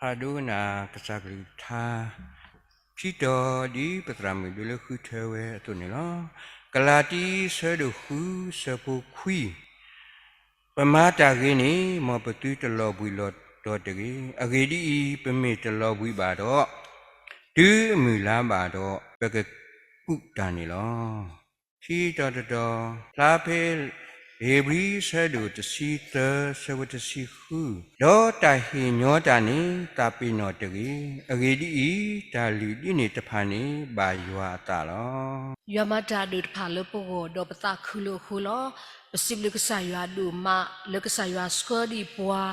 ပဒိကနၣ်ကစၢ်ကလုၢ်ကထါ ခံတီၤဒ်ပသရၣ်မုၣ်ဒိၣ်လၢဃုထၢဝဲအသိးန့ၣ်လီၤ. ကလၤတံ ဆၢဒိၣ်ဃု ဆၢဖိခွံ, ပမၤတၢ်ဂ့ၤန့ၣ် မ်ပသုတလီၤဘှံးလီၤတီၤတဂ့ၤ. အဂ့ၢ်ဒ်အံၤ, ပမ့ၢ်တလီၤဘှံးဘၣ်ဒီး, တုၤမုၢ်လါဘၣ်ဒီး ပကကူးတၢ်န့ၣ်လီၤ. ခံတီၤတတီၤ, ဖျါဖဲဧ့ၤဘြံၤ ဆၢဒိၣ်တဆံသၢ ဆၢဖိတဆံဃု, ဒီးတၢ်ဟ့ၣ်ညီတၢ်န့ၣ် သးပ့ၤနီၣ်တဂ့ၤ. အဂ့ၢ်ဒ်အံၤ, တၢ်လုၢ်ဒ်န့ၣ်တဖၣ်န့ၣ် ဘၣ်ယွၤအသးလီၤ. ယွၤမၤတၢ်အဒိၣ်တဖၣ်လၢပဂီၢ် ဒီးပသးခုလၢအဃိလီၤ. ပစံးဘျုးကစၢ်ယွၤဒိၣ်မး လၢကစၢ်ယွၤဆှၢဒံးပှၤ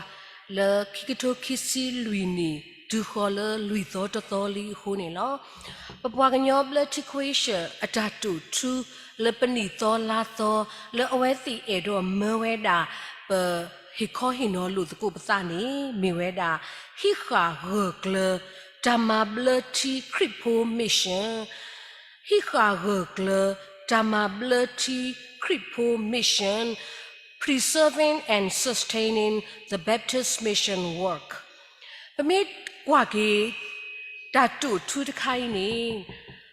လၢခံကထိခံဆံလွံၢ်နံၣ် တုၤဃီၤလၢလွံၢ်သီတသီလံအဃိန့ၣ်လီၤ. ပပှၤကညီဘျၢထံ Christian အတၢ်တိာ်ထူ လၢပနံၣ်သီလါသီ လၢအဝဲသ့ၣ်အဲၣ်ဒိးမၢဝဲဒၣ် ပဟ့ၣ်ခီဟ့ၣ်နီၤလိာ်သကိးပသးန့ၣ် မ့ၢ်ဝဲဒၣ် ဟံးဃာ်ဂၢၢ်ကျၢၤ တၢ်မၤဘျၢထံခရံာ်ဖိ mission ဟံးဃာ်ဂၢၢ်ကျၢၤ တၢ်မၤဘျၢထံခရံာ်ဖိ mission, preserving and sustaining the Baptist mission work. ပမ့ၢ်ကွၢ်က့ၤ တၢ်တိာ်ထူတခါအံၤန့ၣ်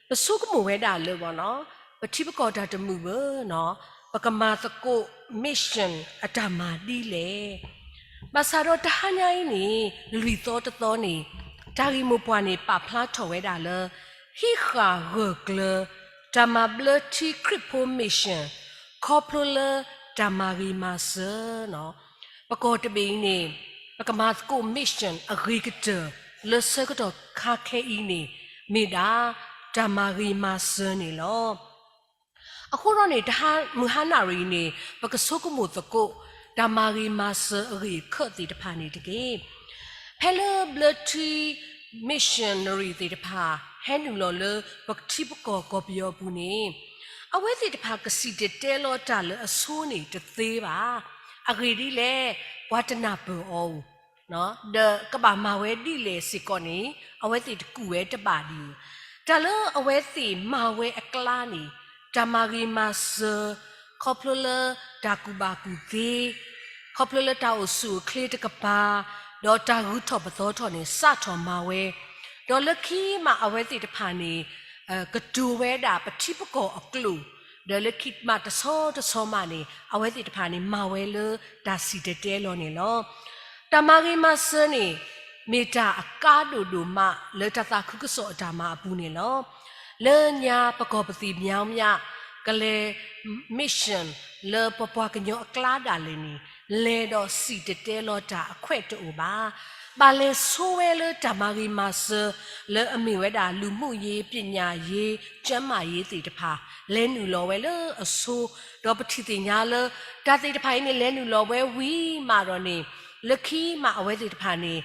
ပဆိကမိၣ်ဝဲဒၣ်လၢ ပထံပကီၢ်တၢ်တမုာ်ဘၣ်နီၤ ပကမၤသကိး mission အတၢ်မၤဒ်လဲၣ်. ဘၣ်ဆၣ်ဒီးတဟါညါအံၤန့ၣ် လွံၢ်သီတသီန့ၣ် တၢ်ဂ့ၢ်မိၢ်ပှၢ်န့ၣ် ပာ်ဖျါထီၣ်ဝဲဒၣ်လၢ ဟံးဃာ်ဂၢၢ်ကျၢၤ တၢ်မၤဘျၢထံခရံာ်ဖိ mission ခီဖျိလၢတၢ်မၤဂ့ၤမၤစၢၤနီၤ. ပကီၢ်တဘ့ၣ်အံၤန့ၣ် ပကမၤသကိး mission အဂ့ၤကတၢၢ် လၢဆၢကတီၢ်ခါခဲအံၤန့ၣ် မ့ၢ်ဒၣ် တၢ်မၤဂ့ၤမၤစၢၤန့ၣ်လီၤ. အဃိဒီးန့ၣ် တဟါ မုၢ်ဟါနၣ်ရံၣ်အံၤန့ၣ် ပကဆိကမိၣ်သကိး တၢ်မၤဂ့ၤမၤစၢၤအဂ့ၢ်အခၢးသ့ၣ်တဖၣ်န့ၣ်တက့ၢ်. ဖဲလၢဘျၢထံ missionary သ့ၣ်တဖၣ် ဟဲနုာ်လီၤလၢပထံပကီၢ်ကီၢ်ပယီၤအပူၤန့ၣ် အဝဲသ့ၣ်တဖၣ်ကစံၣ်တဲၤတဲလီၤတၢ်လၢအဆိန့ၣ်တသ့ဘၣ်. အဂ့ၢ်ဒ်လဲၣ်, ပှၤတနၢ်ပၢၢ်အီၤဧိၤ ဒီးကဘၣ်မၤဝဲဒ်လဲၣ်စ့ၢ်ကီးန့ၣ် အဝဲသ့ၣ်တကူၣ်ဝဲတဘၣ်ဒံးဧိၤ, တၢ်လၢအဝဲသ့ၣ်မၤဝဲအကျါန့ၣ် တၢ်မၤဂ့ၤမၤစၢၤ ခီဖျိလၢတၢ်ကူၣ်ဘၣ်ကူၣ်သ့, ခီဖျိလၢတၢ်အိၣ်ဆူၣ်အိၣ်ချ့တကပၤ, ဒီးတၢ်ဂုၤထီၣ်ပသီထီၣ်န့ၣ် စးထီၣ်မၤဝဲ, ဒီးလၢခံမးအဝဲသ့ၣ်တဖၣ်န့ၣ် ကတိၤဝဲဒၣ်ပထံပကီၢ်အကျိာ်, ဒီးလၢခံမးတဆီတဆီမးန့ၣ် အဝဲသ့ၣ်တဖၣ်န့ၣ် မၤဝဲလၢတၢ်စံၣ်တဲၤတဲလီၤန့ၣ်လီၤ. တၢ်မၤဂ့ၤမၤစၢၤန့ၣ် မ့ၢ်တၢ်အကါဒိၣ်ဒိၣ်မးလၢတၢ်သးခုကစီၣ်အတၢ်မၤအပူၤန့ၣ်လီၤ. လၢညါပကီၢ်ပသ့ၣ်မၠးမၠး ကလဲၤ mission လၢပပှၤကညီအကျါဒၣ်လဲာ်န့ၣ် လဲၤဒီးစံၣ်တဲၤတဲလီၤတၢ်အခွဲးတအိၣ်ဘၣ်. ဘၣ်လဲၤဆိဝဲလၢတၢ်မၤဂ့ၤမၤစၢၤ လၢအမ့ၢ်ဝဲဒၣ် လူမှုရေး, ပညာရေး, ကျန်းမာရေး သ့ၣ်တဖၣ် လဲၤနုာ်လီၤဝဲလၢအဆိ, ဒီးပထံၣ်သ့ၣ်ညါလၢ တၢ်သ့ၣ်တဖၣ်အံၤန့ၣ် လဲၤနုာ်လီၤဝဲဝံၤမးဒီးန့ၣ် လၢခံမးအဝဲသ့ၣ်တဖၣ်န့ၣ်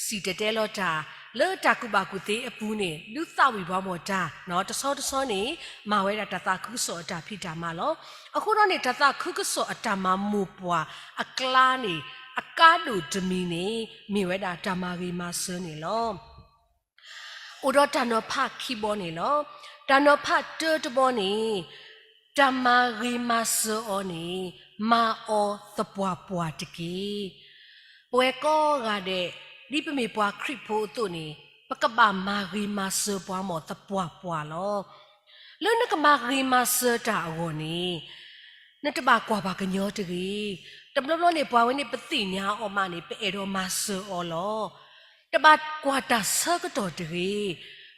စံၣ်တဲၤတဲလီၤတၢ် လၢတၢ်ကူၣ်ဘၣ်ကူၣ်သ့အပူၤန့ၣ် ဒုးသးဝံၣ်ပှၤမီၢ်တၢ် တဆီတဆီန့ၣ် မၤဝဲဒၣ်တၢ်သးခုကစီၣ်အတၢ်ဖံးတၢ်မၤလီၤ. အဃိဒီးန့ၣ် တၢ်သးခုကစီၣ်အတၢ်မၤမိၢ်ပှၢ်အကျါန့ၣ် အကါဒိၣ်တမံၤန့ၣ် မ့ၢ်ဝဲဒၣ်တၢ်မၤဂ့ၤမၤစၢၤန့ၣ်လီၤ. အိၣ်ဒီးတၢ်နီၤဖးခံဘီန့ၣ်လီၤ. တၢ်နီၤဖးတၢတဘီန့ၣ် တၢ်မၤဂ့ၤမၤစၢၤအီၤန့ၣ် မၤအီၤသပှၢ်ပှၢ်တက့ၢ်. ပဝဲကိးဂၤဒဲး ဒ်ပမ့ၢ်ပှၤခရံာ်ဖိအသိးန့ၣ် ပကဘၣ်မၤဂ့ၤမၤစၢၤပှၤမီၢ်သပှၢ်ပှၢ်လီၤ. လၢနကမၤဂ့ၤမၤစၢၤတၢ်အဂီၢ်န့ၣ် နတဘၣ်ကွၢ်ပှၤကညီတဂ့ၤ. တဘျီဘျီန့ၣ် ပှၤဝဲန့ၣ်ပသ့ၣ်ညါအီၤမးန့ၣ် ပအဲၣ်ဒိးမၤစၢၤအီၤလီၤ. တဘၣ်ကွၢ်တၢ်ဆၢကတီၢ်တဂ့ၤ.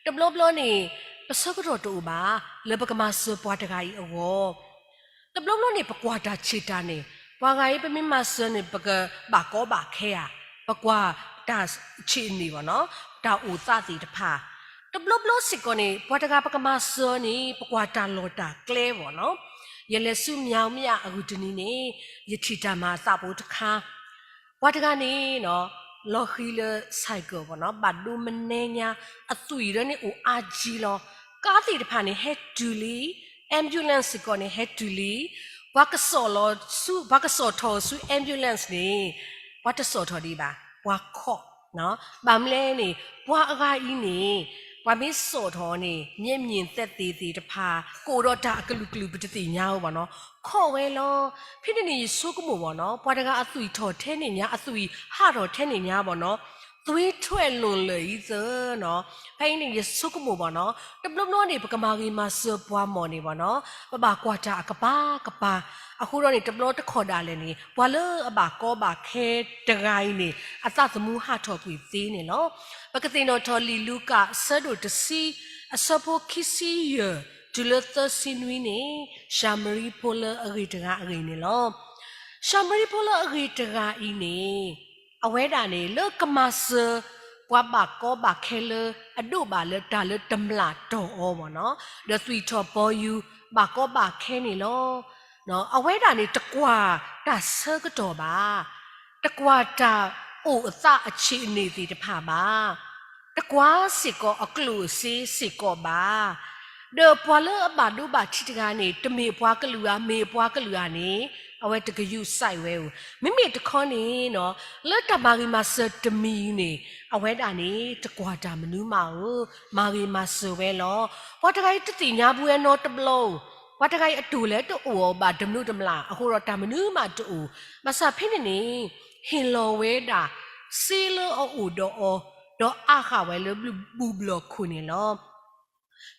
တဘျီဘျီန့ၣ် ပဆၢကတီၢ်တအိၣ်ဘၣ် လၢပကမၤစၢၤပှၤတဂၤအံၤအဂီၢ် တဘျီဘျီန့ၣ် ပကွၢ်တၢ်ဆံးတၢ်န့ၣ် ပှၤဂၤအံၤပမ့ၢ်မၤစၢၤန့ၣ် ပကဘၣ်ကီဘၣ်ခဲဧါ, ပကွၢ်တၢ်ဆံးန့ၣ်ဘၣ်နီၤ တၢ်အိၣ်သးသ့ၣ်တဖၣ်. တဘျီဘျီစ့ၢ်ကီးန့ၣ် ပှၤတဂၤပကမၤစၢၤန့ၣ် ပကွၢ်တၢ်လီၢ်တၢ်ကျဲဘၣ်နီၤ. ယလဲၤဆူမၠးမၠးအဂုၢ်တနံၤန့ၣ် ယထံၣ်တၢ်မၤအသးဖိတခါ ပှၤတဂၤန့ၣ်နီၤ လီၤဃံၤလၢ ဆိုင်ကယ် ဘၣ်နီၤ ဘၣ်ဒိမနုၤညါ အသွံၣ်ဒီးန့ၣ်အိၣ်အါကံလီၤ. ကါသ့ၣ်တဖၣ်န့ၣ် ဟဲတုၤလံ, ambulance စ့ၢ်ကီးန့ၣ် ဟဲတုၤလံ. ပှၤကစီၣ်လီၤဆူ ပှၤကစီၣ်ထီၣ်ဆူ ambulance န့ၣ် ပှၤတစီၣ်ထီၣ်ဒံးဘၣ်, ပှၤခိး. ဘၣ်မနုၤလဲၣ်န့ၣ် ပှၤအဂၤအံၤန့ၣ် ပှၤမ့ၢ်စီၣ်ထီၣ်န့ၣ် မျက်မြင်သက်သေသ့ၣ်တဖၣ် ကအိၣ်ဒီးတၢ်အကလုာ်ကလုာ်ပတသ့ၣ်ညါဧိၤဘၣ်နီၤ ခိးဝဲလီၤ. ဖဲန့ၣ်န့ၣ် ယဆိကမိၣ်ဘၣ်နီၤ ပှၤတဂၤအသွံၣ်ထီၣ်ထဲန့ၣ်ညါ အသွံၣ်ဟးထီၣ်ထဲန့ၣ်ညါဘၣ်နီၤ သွေးထွက်လွန်လၢအံၤသၢနီၤ. ဖဲအံၤန့ၣ် ယဆိကမိၣ်ဘၣ်နီၤ, တဘျီဘျီန့ၣ် ပကမၤဂ့ၤမၤစၢၤပှၤမီၢ်န့ၣ်ဘၣ်နီၤ, ပဘၣ်ကွၢ်တၢ်အကပၤကပၤ, အဃိဒီးန့ၣ် တဘျီတခီၣ်ဒၣ်လဲာ်န့ၣ် ပှၤလၢအဘၣ်ကီဘၣ်ခဲတဂၤအံၤန့ၣ် အသးသမူဟးထီၣ်ကွံာ်သ့န့ၣ်လီၤ. ပကသ့ၣ်နီၣ်ထီၣ်လံာ်လူၤကၣ်အဆၢဒိၣ်တဆံ အဆၢဖိခံဆံယဲၢ် တုၤလၢသၢဆံနွံန့ၣ် ၡၤမရံဖိလၢအဂ့ၤတဂၤအဂ့ၢ်န့ၣ်လီၤ. ၡၤမရံဖိလၢအဂ့ၤတဂၤအံၤန့ၣ် အဝဲဒၣ်န့ၣ် လၢကမၤစၢၤ ပှၤဘၣ်ကီဘၣ်ခဲလၢအဒိးဘၣ်လၢတၢ်လၢတမျၢ်တီၢ်အီၤဘၣ်နီၤ, ဒီးသွံၣ်ထီၣ်ပီယူၤ ဘၣ်ကီဘၣ်ခဲန့ၣ်လီၤ. အဝဲဒၣ်န့ၣ် တကွၢ်တၢ်ဆၢကတီၢ်ဘၣ်, တကွၢ်တၢ်အိၣ်အသးအဆံးအနံၣ်သ့ၣ်တဖၣ်ဘၣ်, တကွၢ်စ့ၢ်ကီးအကျိၣ်အစ့စ့ၢ်ကီးဘၣ်. ဒီးပှၤလၢအဘၣ်ဒိဘၣ်ထံးတဂၤန့ၣ် တမ့ၢ်အပှၤကလုာ်ဧါ, မ့ၢ်အပှၤကလုာ်ဧါန့ၣ် အဝဲတကယူးစဲးဝဲဧိၤ, မ့မ့ၢ်တခီန့ၣ်နီၤ, လၢတၢ်မၤဂ့ၤမၤစၢၤတမံၤအံၤန့ၣ် အဝဲဒၣ်န့ၣ် တကွၢ်တၢ်မနုၤမးဧိၤ, မၤဂ့ၤမၤစၢၤဝဲလီၤ. ပှၤတဂၤအံၤတသ့ၣ်ညါဘၣ်ဝဲနီတဘျီဧိၤ, ပှၤတဂၤအံၤအတိၢ်လဲၣ်တအိၣ်အီၤဘၣ်တမုာ်တမျၢ်, အဃိဒီးတၢ်မနုၤမးတအိၣ်, ဘၣ်ဆၣ်ဖဲန့ၣ်န့ၣ် ဟ့ၣ်လီၤဝဲဒၣ် စ့လၢအအိၣ်ဒီးအီၤ, ဒီးအါဃာ်ဝဲလၢဘုဘျီၣ်ခိၣ်န့ၣ်လီၤ.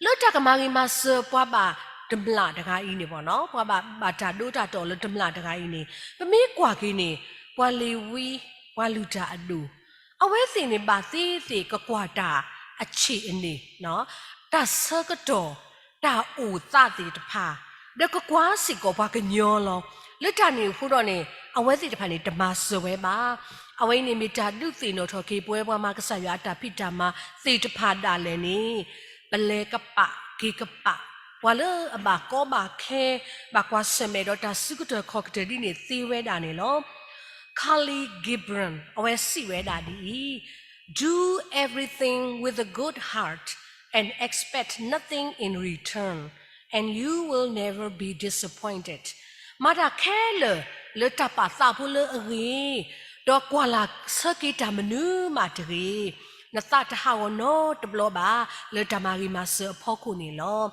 လၢတၢ်ကမၤဂ့ၤမၤစၢၤပှၤဘၣ်တမျၢ်တဂၤအံၤန့ၣ်ဘၣ်နီၤ, ပှၤဘၣ်ဘၣ်တၢ်ဒိတၢ်တီၢ်လၢတမျၢ်တဂၤအံၤန့ၣ် ပမ့ၢ်ကွၢ်က့ၤန့ၣ် ပှၤလ့ၤဝံ ပှၤလုၢ်တၢ်အဒိၣ်, အဝဲသ့ၣ်န့ၣ် ဘၣ်သ့ၣ်သ့ၣ်ကကွၢ်တၢ်အဆံးအနံၣ်, တၢ်ဆၢကတီၢ်, တၢ်အိၣ်သးသ့ၣ်တဖၣ်, ဒီးကကွၢ်စ့ၢ်ကီးပှၤကညီလီၤ. လၢတၢ်န့ၣ်အဃိဒီးန့ၣ် အဝဲသ့ၣ်တဖၣ်န့ၣ် တမၤစၢၤဝဲဘၣ်. အဝဲအံၤန့ၣ်မ့ၢ်တၢ်ဒုးသ့ၣ်နီၣ်ထီၣ်က့ၤ ပဝဲပှၤမၤကစၢ်ယွၤအတၢ်ဖံးတၢ်မၤသ့ၣ်တဖၣ်ဒၣ်လဲာ်န့ၣ် ပလဲၤကပာ်က့ၤကပာ် ပှၤလၢအဘၣ်ကီဘၣ်ခဲ ဘၣ်ကွၢ်ဆၢၣ်မဲာ်ဒီးတၢ်စုကတၢၢ်ခီၣ်ကတၢၢ်ဒ်န့ၣ်သ့ဝဲဒၣ်န့ၣ်လီၤ. Khalil Gibran အဝဲစံးဝဲဒၣ်ဒ်အံၤ, Do everything with a good heart and expect nothing in return, and you will never be disappointed. မၤတၢ်ခဲလၢာ်လၢတၢ်ပာ်သးဖိလၢအဂ့ၤ, ဒီးကွၢ်လၢ်ဆၢက့ၤတၢ်မနုၤမးတဂ့ၤ, နသးတဟးဂီၤနီတဘျီဘၣ် လၢတၢ်မၤဂ့ၤမၤစၢၤအဖီခိၣ်န့ၣ်လီၤ.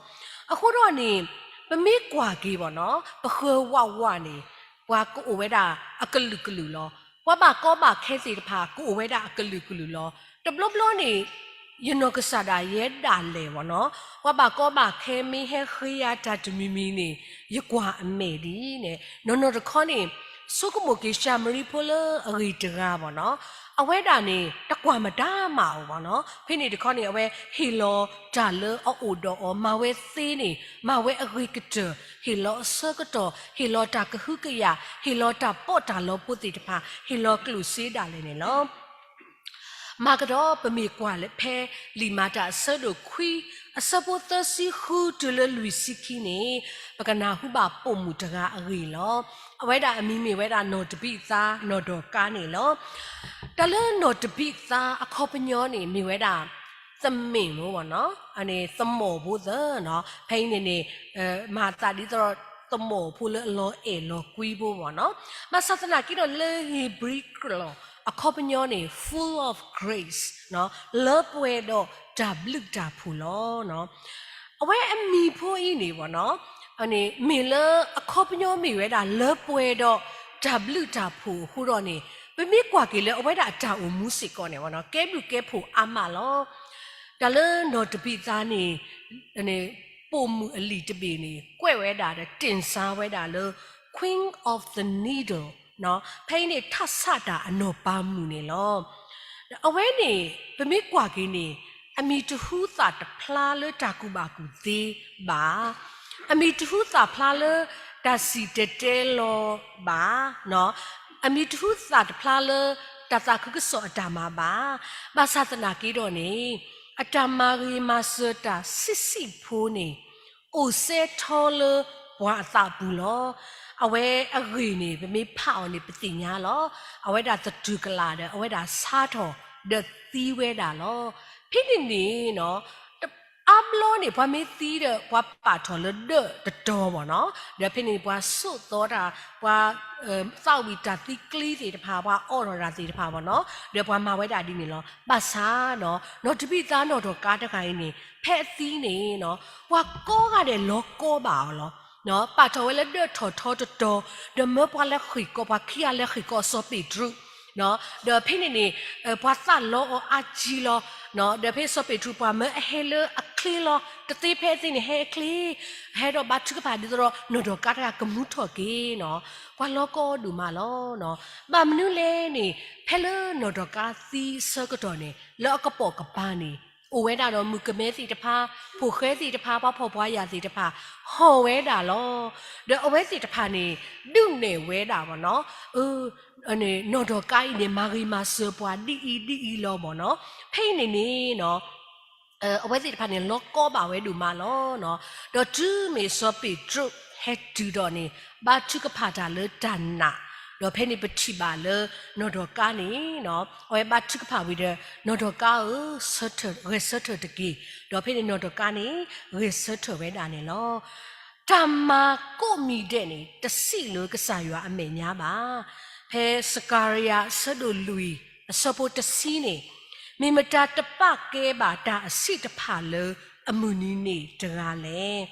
အဃိဒီးန့ၣ် ပမ့ၢ်ကွၢ်က့ၤဘၣ်နီၤ ပဃၢၤဝးဝးန့ၣ် ပှၤကအိၣ်ဝဲဒၣ်အကလုာ်ကလုာ်လီၤ. ပှၤဘၣ်ကီဘၣ်ခဲသ့ၣ်တဖၣ် ကအိၣ်ဝဲဒၣ်အကလုာ်ကလုာ်လီၤ. တဘျီဘျီန့ၣ် ယနီၢ်ကစၢ်ဒၣ်ယဲဒၣ်လဲာ်ဘၣ်နီၤ ပှၤဘၣ်ကီဘၣ်ခဲမ့ၢ်ဟဲဃ့ယၤတၢ်တမံၤမံၤန့ၣ် ယကွၢ်အမဲာ်ဒ်န့ၣ် နီၢ်နီၢ်တခီန့ၣ် ဆိကမိၣ်က့ၤၡၤမရံဖိလၢအဂ့ၤတဂၤဘၣ်နီၤ အဝဲဒၣ်န့ၣ် တကွၢ်မတၤမးအီၤဘၣ်နီၤ ဖဲန့ၣ်တခီန့ၣ် အဝဲဟ့ၣ်လီၤတၢ်လၢအအိၣ်ဒီးအီၤမၤဝဲသ့န့ၣ် မၤဝဲအဂ့ၤကတၢၢ် ဟ့ၣ်လီၤအဆၢကတီၢ် ဟ့ၣ်လီၤတၢ်ကဟုကယာ် ဟ့ၣ်လီၤတၢ်ပီးတၢ်လီဖိသ့ၣ်တဖၣ် ဟ့ၣ်လီၤကျိၣ်စ့ဒၣ်လဲာ်န့ၣ်လီၤ. မၤကဒီးပမ့ၢ်ကွၢ်ဖဲလံာ်မၤတၢ်အဆၢဒိၣ်ခွံ အဆၢဖိသၢဆံဃုတုၤလၢလွံၢ်ဆံခံန့ၣ် ပကနၢ်ဟူဘၣ်ပိာ်မုၣ်တဂၤအဂ့ၢ်လီၤ. အဝဲဒၣ်အမံၤမ့ၢ်ဝဲဒၣ်နီၢ်တဘံၣ်သါ နီၢ်ဒီၢ်ကါန့ၣ်လီၤ. တၢ်လၢနီၢ်တဘံၣ်သါအခီပညီန့ၣ် မ့ၢ်ဝဲဒၣ် သမ့ၣ်မ့ၢ်နီၤ အန့ၣ်သမီၣ်ဖိသၢနီၤ ဖဲအံၤန့ၣ်န့ၣ် မၤသးဒ်သိးသမီၣ်ဖိလၢအလီၤအဲၣ်လီၤကွံဖိမ့ၢ်နီၤ ဘၣ်ဆၣ်သနာ်က့ဒီးလၢဧ့ၤဘြံၤကျိာ်အခီပညီန့ၣ် full of grace လၢပှဲၤဒီးတၢ်ဘျုးတၢ်ဖှိၣ်လီၤ. အဝဲအမံၤဖိအံၤန့ၣ်မ့ၢ်နီၤ မ့ၢ်လၢအခီပညီမ့ၢ်ဝဲဒၣ်လၢပှဲၤဒီးတၢ်ဘျုးတၢ်ဖှိၣ်အဃိဒီးန့ၣ် ပမ့ၢ်ကွၢ်က့ၤလၢအဝဲဒၣ်အတၢ်အိၣ်မူစ့ၢ်ကီးန့ၣ် ကဲဘျုးကဲဖှိၣ်အါမးလီၤ. တၢ်လၢနီၢ်တဘံၣ်သါန့ၣ် ပိာ်မုၣ်အလံာ်တဘ့ၣ်န့ၣ် ကွဲးဝဲဒၣ်ဒီး တင်စားဝဲဒၣ်လၢ Queen of the Needle ဖဲအံၤန့ၣ် ထးဆးတၢ်အနီၢ်ပၤမုၣ်န့ၣ်လီၤ. အဝဲန့ၣ် ပမ့ၢ်ကွၢ်က့ၤန့ၣ် အမံၤတဟူသၣ်တဖျါလၢတၢ်ကူၣ်ဘၣ်ကူၣ်သ့ဘၣ်, အမံၤတဟူသၣ်ဖျါလၢတၢ်စံၣ်တဲၤတဲလီၤဘၣ်, အမံၤတဟူသၣ်တဖျါလၢတၢ်သးခုကစီၣ်အတၢ်မၤဘၣ်, ဘၣ်ဆၣ်သနာ်က့ဒီးန့ၣ် အတၢ်မၤဂ့ၤမၤစၢၤတၢ်ဆံးဆံးဖိန့ၣ် အိၣ်စဲထီလၢပှၤအသးပူၤလီၤ. အဝဲအဂ့ၢ်န့ၣ် ပမ့ၢ်ဖးအီၤန့ၣ် ပသ့ၣ်ညါလီၤ. အဝဲဒၣ်သတူၢ်ကလာ်ဒီး အဝဲဒၣ်ဆါထီၣ်ဒီးသံဝဲဒၣ်လီၤ. ဖဲန့ၣ်န့ၣ် အါဘျီန့ၣ် ပှၤမ့ၢ်သံဒီး ပှၤပာ်ထီၣ်လၢဒၢးတတီၤဘၣ်နီၤ, ဒီးဖဲန့ၣ်ပှၤဆိးသီတၢ်, ပှၤသးဝံၣ်တၢ်သံကျံသ့ၣ်တဖၣ်, ပှၤအိးထီၣ်တၢ်သ့ၣ်တဖၣ်ဘၣ်နီၤ, ဒီးပှၤမၤဝဲဒၣ်ဒ်န့ၣ်လီၤ. ဘၣ်ဆၣ်နီၤ နီၢ်တဘံၣ်သါနီၢ်ဒီၢ်ကါတဂၤအံၤန့ၣ် ဖဲအသံန့ၣ်နီၤ ပှၤကိးဂၤဒဲးလီၤကီဘၣ်အီၤလီၤ. ပာ်ထီၣ်ဝဲလၢဒၢးထီၣ်ထီတတီၤ, ဒီးမၢပှၤလၢဃ့ၢ်ကီး, ပှၤခံဂၤလၢဃ့ၢ်ကီးစီၤပ့းတရူး ဒီးဖဲန့ၣ်န့ၣ် ပှၤသးလီအီၤအါကံလီၤ. ဒီးဖဲစီၤပ့းတရူးပှၤမၢအဟဲလၢအချ့လီၤ. တသ့ဖဲအသ့န့ၣ် ဟဲအချ့, ဟဲဒီးဘါထုကဖၣ်ဒ်သိးဒီး နီၢ်ဒီကါတဂၤကမူထီၣ်က့ၤနီၤ. ပှၤလီၤကီဒိၣ်မးလီၤ. ဘၣ်မနုၤလဲၣ်န့ၣ် ဖဲလၢနီၢ်ဒီကါသံအဆၢကတီၢ်န့ၣ် လၢအကပိာ်ကပၤန့ၣ် အိၣ်ဝဲဒၣ်ဒီးမုၣ်ကမဲသ့ၣ်တဖၣ်, ဖိၣ်ဃဲသ့ၣ်တဖၣ်, ပှၤဖှီၣ်ပှၤယာ်သ့ၣ်တဖၣ် ဟီၣ်ဝဲဒၣ်လီၤ. ဒီးအဝဲသ့ၣ်တဖၣ်န့ၣ် ဒုးနဲၣ်ဝဲဒၣ်ဘၣ်နီၤ နီၢ်ဒီကါအံၤန့ၣ် မၤဂ့ၤမၤစၢၤပှၤဒ်အံၤဒ်အံၤလီၤဘၣ်နီၤ. ဖဲအံၤန့ၣ်န့ၣ် အဝဲသ့ၣ်တဖၣ်န့ၣ် လီၤကီဘၣ်ဝဲဒိၣ်မးလီၤ. ဒီးတုၤမ့ၢ်စီၤပ့းတရူးဟဲတုၤဒီးန့ၣ် ဘါထုကဖၣ်တၢ်လၢတၢ်နာ်, ဒီးဖဲန့ၣ်ပထံၣ်ဘၣ်လၢနီၢ်ဒီကါန့ၣ် အဝဲဘါထုကဖၣ်ဝံၤဒီး နီၢ်ဒီကါဧၢ, ဂဲၤဆၢထၢၣ်တက့ၢ်. ဒီးဖဲန့ၣ်နီၢ်ဒီကါန့ၣ် ဂဲၤဆၢထၢၣ်ဝဲဒၣ်န့ၣ်လီၤ. တၢ်မၤကိးမံၤဒဲးန့ၣ် တဆံးလၢကစၢ်ယွၤအမဲာ်ညါဘၣ်. ဖဲစကၤရယၤအဆၢဒိၣ်လွံၢ် အဆၢဖိတဆံန့ၣ်, မ့ၢ်မတၤတပာ်ကဲဘၣ်တၢ်အဆံးတဖၣ်လၢအမုၢ်နံၤန့ၣ်တဂၤလဲၣ်.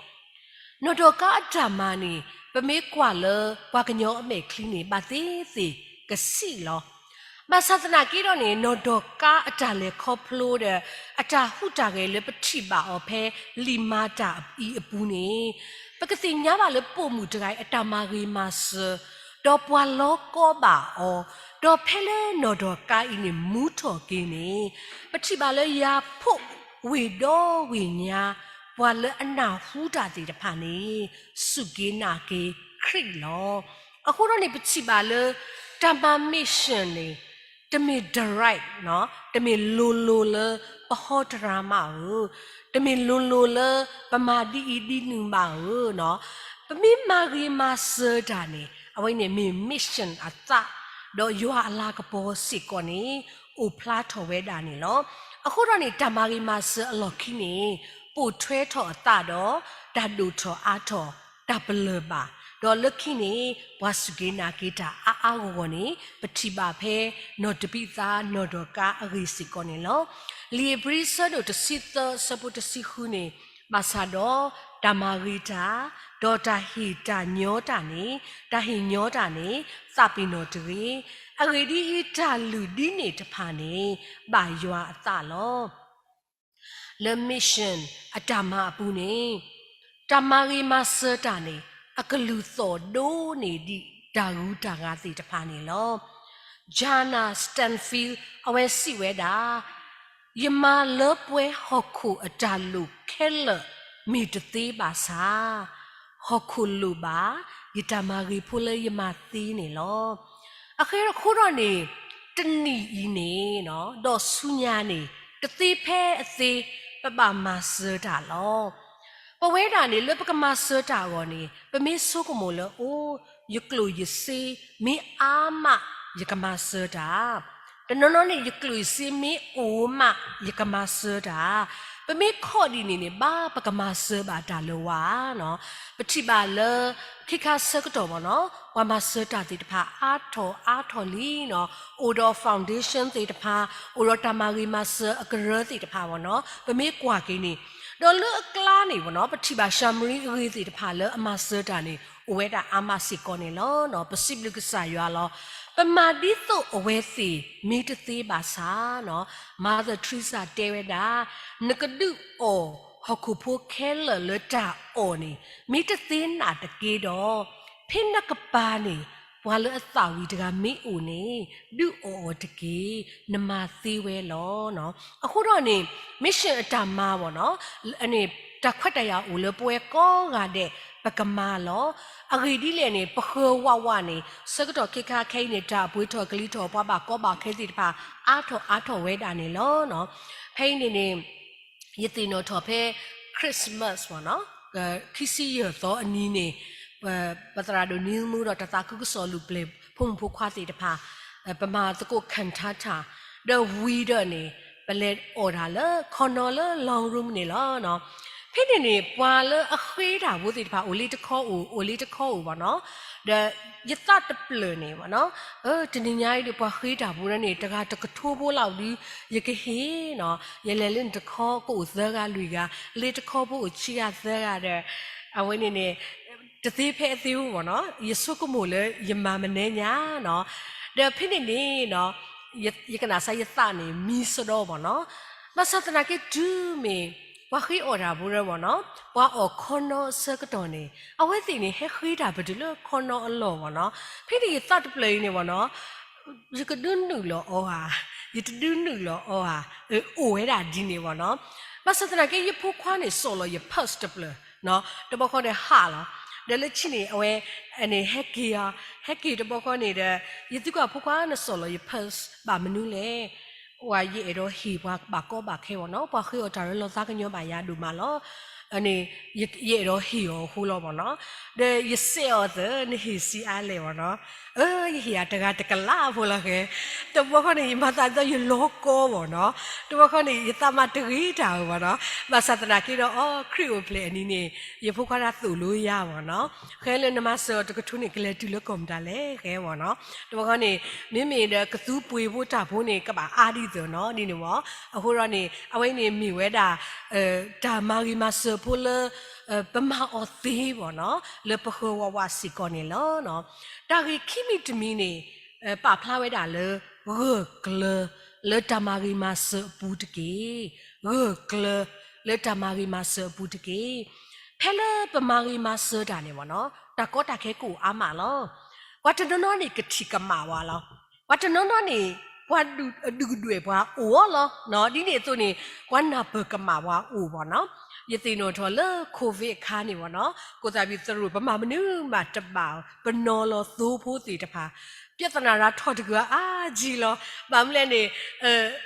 နီၢ်ဒီကါအတၢ်မၤန့ၣ် ပမ့ၢ်ကွၢ်လၢပှၤကညီအမဲာ်ချံန့ၣ် ဘၣ်သ့ၣ်သ့ၣ်ကဆံးလီၤ. ဘၣ်ဆၣ်သနာ်က့ဒီးန့ၣ် နီၢ်ဒီကါအတၢ်လဲၤခီဖျိဒီး အတၢ်ဟူးတၢ်ဂဲၤလၢပထံၣ်ဘၣ်အီၤဖဲလံာ်မၤတၢ်အံၤအပူၤန့ၣ် ပကသ့ၣ်ညါဘၣ်လၢပိာ်မုၣ်တဂၤအံၤအတၢ်မၤဂ့ၤမၤစၢၤ, ဒီးပှၤလီၤကီဘၣ်အီၤ, ဒီးဖဲလၢနီၢ်ဒီကါအံၤန့ၣ် မူထီၣ်က့ၤန့ၣ် ပထံၣ်ဘၣ်လၢယၤဖှိၣ်ဝ့ၢ်ဒီဝ့ၢ်ညါ ပှၤလၢအနၢ်ဟူတၢ်သ့ၣ်တဖၣ်န့ၣ် စူၢ်က့ၤနာ်က့ၤခရံာ်လီၤ. အဃိဒီးန့ၣ် ပထံၣ်ဘၣ်လၢ တၢ်မၤ mission န့ၣ် တမ့ၢ် direct နီၤ, တမ့ၢ်လိၤလိၤလၢပဟီတရၤမးဧိၤ, တမ့ၢ်လိၤလိၤလၢပမၤဒ်အံၤဒ်နုၤမးဧိၤနီၤ, ပမ့ၢ်မၤဂ့ၤမၤစၢၤတၢ်န့ၣ် အဝဲန့ၣ်မ့ၢ် mission အသး, ဒီးယွၤအလၤကပီၤစ့ၢ်ကီးန့ၣ် အိၣ်ဖျါထီၣ်ဝဲဒၣ်န့ၣ်လီၤ. အဃိဒီးန့ၣ် တၢ်မၤဂ့ၤမၤစၢၤအလီၢ်ခံန့ၣ် ပိာ်ထွဲထီၣ်အသးဒီး တၢ်ဒိၣ်ထီၣ်အါထီၣ် တၢ်ပလၢၢ်ဘၣ်, ဒီးလၢခံန့ၣ် ပှၤစူၢ်က့ၤနာ်က့ၤတၢ်အါအါဂီၢ်ဂီၢ်န့ၣ် ပထံၣ်ဘၣ်ဖဲနီၢ်တဘံးသါနီၢ်ဒီကါအဂ့ၢ်စ့ၢ်ကီးန့ၣ်လီၤ. လံာ်ဧ့ၤဘြံၤဆၢဒိၣ်တဆံသၢဆၢဖိတဆံဃုန့ၣ်, ဘၣ်ဆၣ်ဒီးတၢ်မၤဂ့ၤတၢ်, ဒီးတၢ်ဟ့ၣ်တၢ်ညီတၢ်န့ၣ်, တၢ်ဟ့ၣ်ညီတၢ်န့ၣ် သးပ့ၤနီၣ်တဂ့ၤ. အဂ့ၢ်ဒ်အံၤ, တၢ်လုၢ်ဒ်န့ၣ်တဖၣ်န့ၣ် ဘၣ်ယွၤအသးလီၤ. လၢ mission အတၢ်မၤအပူၤန့ၣ် တၢ်မၤဂ့ၤမၤစၢၤတၢ်န့ၣ် အကလုၢ်သီၣ်ဒိၣ်န့ၢ်ဒံးတၢ်ဂုၤတၢ်ဂၤသ့ၣ်တဖၣ်န့ၣ်လီၤ. Jana Stanfill အဝဲစံးဝဲဒၣ်, ယမၤလၢပှဲၤဟီၣ်ခိၣ်အတၢ်လိၣ်ခဲလၢာ်မ့ၢ်တသ့ဘၣ်ဆၣ်, ဟီၣ်ခိၣ်လိၣ်ဘၣ် ယတၢ်မၤဂ့ၤဖိလၢယမၤသ့န့ၣ်လီၤ. အဃိဒီးန့ၣ် တနံၣ်အံၤန့ၣ် ဒီးဆူညါန့ၣ် တသ့ဖဲအသ့ ပဘၣ်မၤစၢၤတၢ်လီၤ. ပဝဲဒၣ်န့ၣ် လၢပကမၤစၢၤတၢ်အဂီၢ်န့ၣ် ပမ့ၢ်ဆိကမိၣ်လၢ အိ, ယကျိၣ်ယစ့မ့ၢ်အါမး ယကမၤစၢၤတၢ်, တနီၤနီၤန့ၣ် ယကျိၣ်ယစ့မ့ၢ်အိၣ်မး ယကမၤစၢၤတၢ်, ပမ့ၢ်ခီၣ်ဒ်န့ၣ်န့ၣ် ဘၣ်ပကမၤစၢၤဘၣ်တၢ်လၢၤဝဲနီၤ. ပထံၣ်ဘၣ်လၢ ခ့ခါဆၢကတီၢ်မ့ၢ်နီၤ ပှၤမၤစၢၤတၢ်သ့ၣ်တဖၣ် အါထီၣ်အါထီၣ်လံနီၤ, အိၣ်ဒီး foundation သ့ၣ်တဖၣ်, အိၣ်ဒီးတၢ်မၤဂ့ၤမၤစၢၤအကရၢသ့ၣ်တဖၣ်မ့ၢ်နီၤ, ပမ့ၢ်ကွၢ်က့ၤန့ၣ်, ဒီးလၢအကျါန့ၣ်မ့ၢ်နီၤ ပထံၣ်ဘၣ်ၡၤမရံအဂ့ၤသ့ၣ်တဖၣ်လၢအမၤစၢၤတၢ်န့ၣ် အိၣ်ဝဲဒၣ်အါမးစ့ၢ်ကီးန့ၣ်လီၤ. ပစံးဘျုးကစၢ်ယွၤလီၤ. ပမၤဒ်သိးအဝဲသ့ၣ်မ့ၢ်တသ့ဘၣ်ဆၣ်နီၤ, Mother Teresa တဲဝဲဒၣ်, နကဒုးအီၣ်ဟီၣ်ခိၣ်ဖိခဲလၢာ်လၢတၢ်အီၣ်န့ၣ် မ့ၢ်တသ့နာ်တက့ၢ်ဒီး, ဖဲနကပၤန့ၣ် ပှၤလၢအသၣ်ဝံၤတဂၤမ့ၢ်အိၣ်န့ၣ် ဒုးအီၣ်အီၤတက့ၢ်, နမၤသ့ဝဲလီၤ. အဃိဒီးန့ၣ် mission အတၢ်မၤမ့ၢ်နီၤ, န့ၣ် တၢ်ခွဲးတၢ်ယာ်အိၣ်လၢပဝဲကိးဂၤဒဲး ပကမၤလီၤ. အဂ့ၢ်ဒ်လဲၣ်န့ၣ် ပဃၢၤဝးဝးန့ၣ် ဆၢကတီၢ်ခဲခါခဲအံၤန့ၣ် တၢ်အပှ့ၤထီၣ်ကလံၤထီၣ် ပှၤဘၣ်ကီဘၣ်ခဲသ့ၣ်တဖၣ် အါထီၣ်အါထီၣ်ဝဲဒၣ်န့ၣ်လီၤ. ဖဲအံၤန့ၣ်န့ၣ် ယသ့ၣ်နီၣ်ထီၣ်ဖဲ Christmas မ့ၢ်နီၤ, ခံဆံယဲၢ်သီအနံၤန့ၣ် ပသရၣ်ဒိၣ် Neil Moore ဒီးတၢ်သးခုကစီၣ်လုၢ်ပျဲၢ်ဖိမုၣ်ဖိခွါသ့ၣ်တဖၣ် ပမၤသကိး cantata ဒီးဝံၤဒီးန့ၣ် ပလဲၤအီၣ်တၢ်လၢခီနီလၢ long room န့ၣ်လီၤ. ဖဲန့ၣ်န့ၣ် ပှၤလၢအဃ့တၢ်ဖိသ့ၣ်တဖၣ် အိၣ်လၢတခီအိၣ် အိၣ်လၢတခီအိၣ်မ့ၢ်နီၤ, ဒီးယသးတဖျၢၣ်န့ၣ်မ့ၢ်နီၤ, တနံၤညါအံၤဒီး ပှၤဃ့တၢ်ဖိန့ၣ် တဂၤတကထိဖိလီၤဒုး ယကဟ့ၣ်နီၤ, ယလဲၤလၢနတခီ ကအိၣ်သၢဂၤလွံၢ်ဂၤ, လၢတခီဖိအိၣ်ဆံဂၤသၢဂၤဒီး အဝဲန့ၣ်န့ၣ် တသ့ဖဲအသ့မ့ၢ်နီၤ, ယဆိကမိၣ်လၢယမၤမနုၤညါနီၤ, ဒီးဖဲန့ၣ်န့ၣ် ယကနၣ်စါယသးန့ၣ် မံစဒီဘၣ်နီၤ. ဘၣ်ဆၣ်သနာ်က့တုၤမ့ၢ် ပှၤဃ့အီၣ်တၢ်ဖိရၢဘၣ်နီၤ, ပှၤအီၣ်ခီနီအဆၢကတီၢ်န့ၣ် အဝဲသ့ၣ်န့ၣ် ဟဲဃ့တၢ်ပတုာ်လၢခီနီအလီၢ်ဘၣ်နီၤ. ဖဲန့ၣ်ယသးတဖျၢၣ်အံၤန့ၣ်ဘၣ်နီၤ ယကဒုးနုာ်လီၤအီၤဧါ, ယတဒုးနုာ်လီၤအီၤဧါ, အိၣ်ဝဲဒၣ်ဒ်န့ၣ်ဘၣ်နီၤ. ဘၣ်ဆၣ်သနာ်က့ ယဖိခွါန့ၣ် စိာ်လီၤယ purse တဖျၢၣ်, တဘျီဃီန့ၣ်ဟးလီၤ, ဒီးလၢခံန့ၣ် အဝဲန့ၣ်ဟဲက့ၤအီၤ, ဟဲက့ၤတဘျီဃီန့ၣ်ဒီး ယသံကွၢ်ဖိခွါန့ၣ် စိာ်လီၤယ purse ဘၣ်မနုၤလဲၣ်. ယအဲၣ်ဒိးဟ့ၣ်ပှၤဘၣ်ကီဘၣ်ခဲဘၣ်နီၤ, ပှၤဃ့အီၣ်တၢ်ရၢလီၤသးကညီၤဘၣ်ယၤဒိၣ်မးလီၤ. န့ၣ် ယအဲၣ်ဒိးဟ့ၣ်အီၤအဃိလီၤဘၣ်နီၤ. ဒီးယစံးအီၤသၢ နဟ့ၣ်ဆံးအါလဲၣ်ဘၣ်နီၤ. အၢ ယဟ့ၣ်အတဂၤတကလးဖိလီၤဃဲ. တဘျီဃီန့ၣ် ယမၤသးဒ်သိးယလီၤကီဘၣ်နီၤ. တဘျီဃီန့ၣ် ယသးမၤတဂ့ၤတၢ်ဧိၤဘၣ်နီၤ. ဘၣ်ဆၣ်သနာ်က့ဒီး အီ ခရံာ်အိၣ်ဖျဲၣ်အနံၤန့ၣ် ယဖိခွါဒၣ်သိၣ်လိယၤဘၣ်နီၤ. ဃဲလၢနမၤစၢၤအီၤတကထိန့ၣ် ကလဲၤတုၤလၢကီၢ်မတၤလဲၣ်ဃဲဘၣ်နီၤ. တဘျီဃီန့ၣ် မ့မ့ၢ်ဒီးကသူပှ့ၤဖိတၢ်ဖိန့ၣ် ကဘၣ်အါဒ်သိးနီၤ ဒ်န့ၣ်ဘၣ်. အဃိဒီးန့ၣ် အဝဲအံၤန့ၣ်မ့ၢ်ဝဲဒၣ် တၢ်မၤဂ့ၤမၤစၢၤဖိလၢ ပမၤအီၤသ့ဘၣ်နီၤ လၢပဃၢၤဝးဝးစ့ၢ်ကီးန့ၣ်လီၤ. တၢ်ဂ့ၢ်ခံမံၤတမံၤန့ၣ် ပာ်ဖျါဝဲဒၣ်လၢ ဂၢၢ်ကျၢၤလၢတၢ်မၤဂ့ၤမၤစၢၤအပူၤတက့ၢ်. ဂၢၢ်ကျၢၤလၢတၢ်မၤဂ့ၤမၤစၢၤအပူၤတက့ၢ်. ဖဲလၢပမၤဂ့ၤမၤစၢၤတၢ်န့ၣ်ဘၣ်နီၤ တၢ်ကီတၢ်ခဲကအိၣ်အါမးလီၤ. ပှၤတနီၤနီၤန့ၣ်ကထံၣ်ကမၣ်ဝဲလီၤ. ပှၤတနီၤနီၤန့ၣ် ပှၤဒုၣ်ဒွဲၣ်ပှၤအိၣ်အီၤလီၤ. ဒ်န့ၣ်အသိးန့ၣ် ပှၤနၢ်ပၢၢ်ကမၣ်ပှၤအိၣ်ဘၣ်နီၤ. ယသ့ၣ်နီၣ်ထီၣ်လၢ covid အခါန့ၣ်ဘၣ်နီၤ ကိးသးဘံသရိာ် ပမၤမနုၤမးတဘၣ် ပနီၤလီၤသိဖိသ့ၣ်တဖၣ် ပြဿနာရၤထီၣ်တဂၤအါကံလီၤ. ဘၣ်မနုၤလဲၣ်န့ၣ်